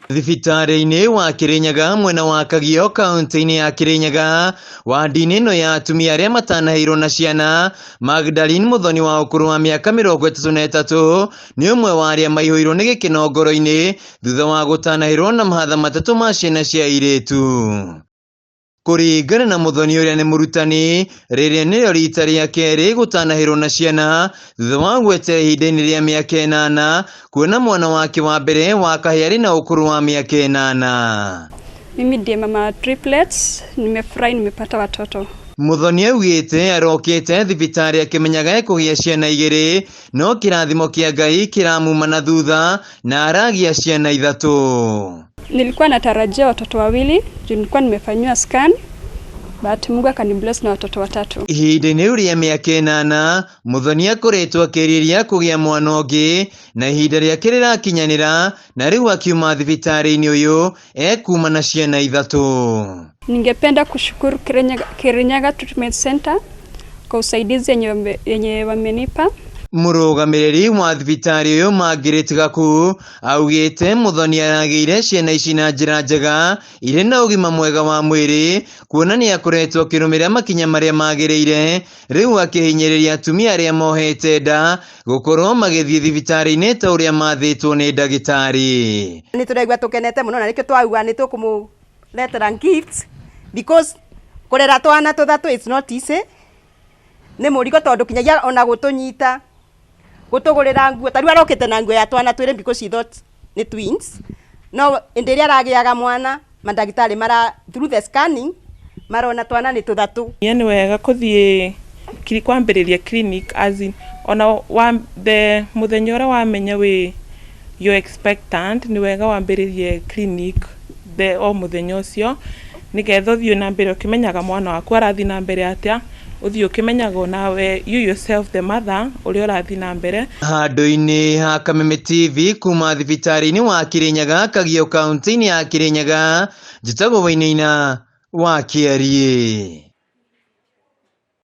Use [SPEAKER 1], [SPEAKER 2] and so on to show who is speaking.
[SPEAKER 1] Thibitarĩ-inĩ wa Kirinyaga mwena wa Kagio kaunti-inĩ ya Kirinyaga wandi-inĩ ĩno ya atumia arĩa matanaheirwo na ciana Magdalene Muthoni wa ũkũrũ wa mĩaka 33 nĩ ũmwe wa arĩa maihũirwo nĩ gĩkeno ngoro-inĩ thutha wa gũtanahĩrwo na mahatha matatũ ma ciana cia airĩtu. Kũringana na Muthoni ũrĩa nĩ mũrutani, rĩrĩ nĩrĩo rita rĩa kerĩ gũtanahĩrwo na ciana thutha wa gwetera ihinda-inĩ rĩa mĩaka ĩnana kuona mwana wake wa mbere wa kahĩĩ arĩ na ũkũrũ wa mĩaka ĩnana.
[SPEAKER 2] Mimi ndiye mama wa triplets, nimefurahi nimepata watoto.
[SPEAKER 1] Muthoni augĩte arokĩte thibitarĩ akĩmenyaga ekũgĩa ciana igĩrĩ no kĩrathimo kĩa Ngai kĩramuma na thutha na aragĩa ciana ithatũ.
[SPEAKER 2] Nilikuwa natarajia watoto wawili juu nilikuwa nimefanyiwa scan but Mungu akanibless na watoto watatu.
[SPEAKER 1] Ihinda-inĩ rĩu rĩa mĩaka ĩnana, Muthoni akoretwo akĩrirĩria kũgĩa mwana ũngĩ na ihinda rĩake rĩrakinyanĩra na rĩu akiuma thibitarĩ-inĩ ũyũ ekuma na ciana ithatũ.
[SPEAKER 2] Ningependa kushukuru Kirinyaga, Kirinyaga Treatment Center kwa usaidizi yenye yenye wamenipa.
[SPEAKER 1] Mũrũgamĩrĩri wa thibitarĩ ũyũ Margaret Gaku augĩte Muthoni aragĩire ciana ici na njĩra njega irĩ na ũgima mwega wa mwĩrĩ kuona nĩ akoretwo akĩrũmĩrĩra makinya marĩa magĩrĩire rĩu akĩhinyĩrĩria atumia arĩa mohete nda gũkorwo magĩthiĩ thibitarĩ-inĩ ta ũrĩa mathĩtwo nĩ ndagĩtarĩ.
[SPEAKER 3] Nĩ tũraigua tũkenete mũno na nĩkĩo twauga nĩ tũkũmũretera gifts because kũrera twana tũthatũ it's not easy nĩ mũrigo tondũ kinyagia ona gũtũnyita gũtũgũrĩra nguo ta rĩu arokĩte na nguo ya twana twĩrĩ because she thought nĩ twins no hĩndĩ ĩrĩa aragĩaga mwana mandagĩtarĩ mara through the scanning marona twana nĩ tũthatũ.
[SPEAKER 4] Nĩ wega kũthiĩ kwambĩrĩria clinic as in ona wa the mũthenya ũrĩa wamenya wĩ you're expectant nĩ wega wambĩrĩrie clinic the o mũthenya ũcio nĩgetha ũthiĩ na mbere ũkĩmenyaga mwana waku arathiĩ na mbere atĩa ũthiĩ ũkĩmenyaga onawe you yourself the mother ũrĩa ũrathiĩ na mbere.
[SPEAKER 1] Handũ-inĩ ha Kameme TV kuma thibitarĩ-inĩ wa Kirinyaga Kagio kaunti-inĩ ya Kirinyaga njĩtagwo Wainaina wa Kĩariĩ.